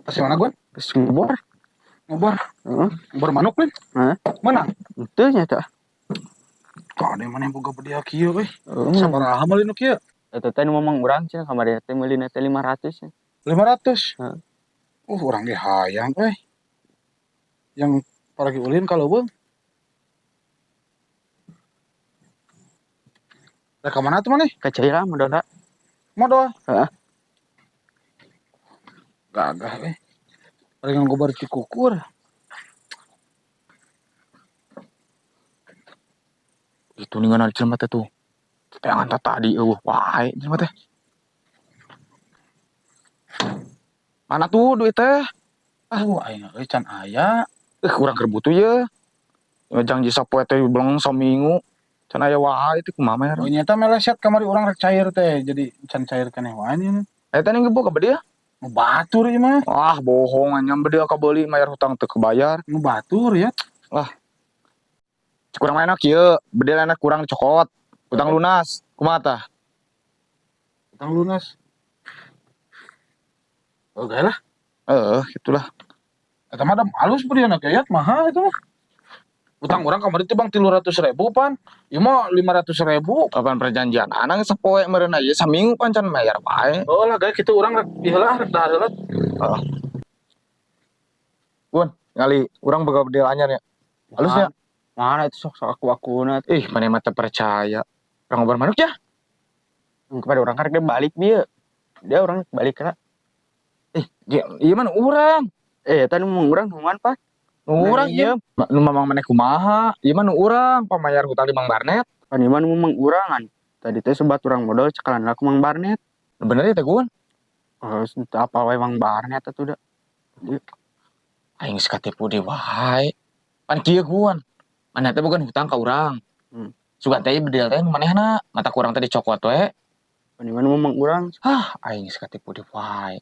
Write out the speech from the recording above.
Pasti mana gua? Geus ngobor. Ngobor. Heeh. Ngobor manuk lain. Heeh. Menang. Henteu nya tah. Kade maneh boga bedil kieu euy. Heeh. Sabaraha meuli nu kieu? Eta teh nu mamang urang cenah kamari teh meulina teh 500. 500. Heeh. Urang ge hayang euy. Yang paragi ulin ka leuweung. Rek ka mana tuh maneh? Ka cai lah modalna. Modal? Heeh. Gagah euy. Paling ngobar cikukur. Itu ningan jelema teh tuh. Teangan tadi eueuh wae jelema teh. Mana tuh duit teh? Ah, aing euy can aya. Kurang keur butuh ye. Janji sapoe teh beleng saminggu. Can aya wae teh kumaha mah. Oh nyata meleset kamari urang rek cair teh, jadi can cair keneh wae nya. Eta ning gebok ka bedil? Nu batur ieu mah. Wah, bohong anyam bedil kabeuli mayar hutang teu kebayar. Nu batur ya. Wah. Kurang enak kieu, bedil enak kurang cokot. Hutang lunas, kumaha tah? Hutang lunas. Oh, gae lah. Heeh, gitulah. Eta mah da halus bedilna ge mahal itu mah. Utang urang kamari teh Bang 300.000 pan. Ieu mah 500.000. Kapan perjanjian? Anang sapoe meureun ieu saminggu pan can bayar wae. Oh lah gae kitu urang rek ieu lah rek dahar heula. Heeh. Gun, ngali urang boga bedil anyar nya. Halus nya. Mana itu sok sok aku-akuna. Ih, maneh mah teu percaya. Urang ngobrol manuk ya? Kepada urang karek dia balik dia. Dia orang balik lah. Ih, dia ieu mah nu urang. Eta nu urang nungan, Pak. Nu urang ieu. Nu mamang maneh kumaha? Ieu mah nu urang pamayar hutang di Mang Barnet. Kan ieu mah nu mamang urangan. Tadi teh sebat urang modal cekalan lah ku Mang Barnet. Nu bener ieu teh Gun? Oh, teu apal wae Mang Barnet atuh da. Aing geus katipu deui wae. Pan kieu Gun. Maneh teh boga hutang ka urang. Sugan teh bedil teh nu manehna, mata ku urang teh dicokot we. Pan ieu mah nu mamang urang. Hah, aing geus katipu deui wae.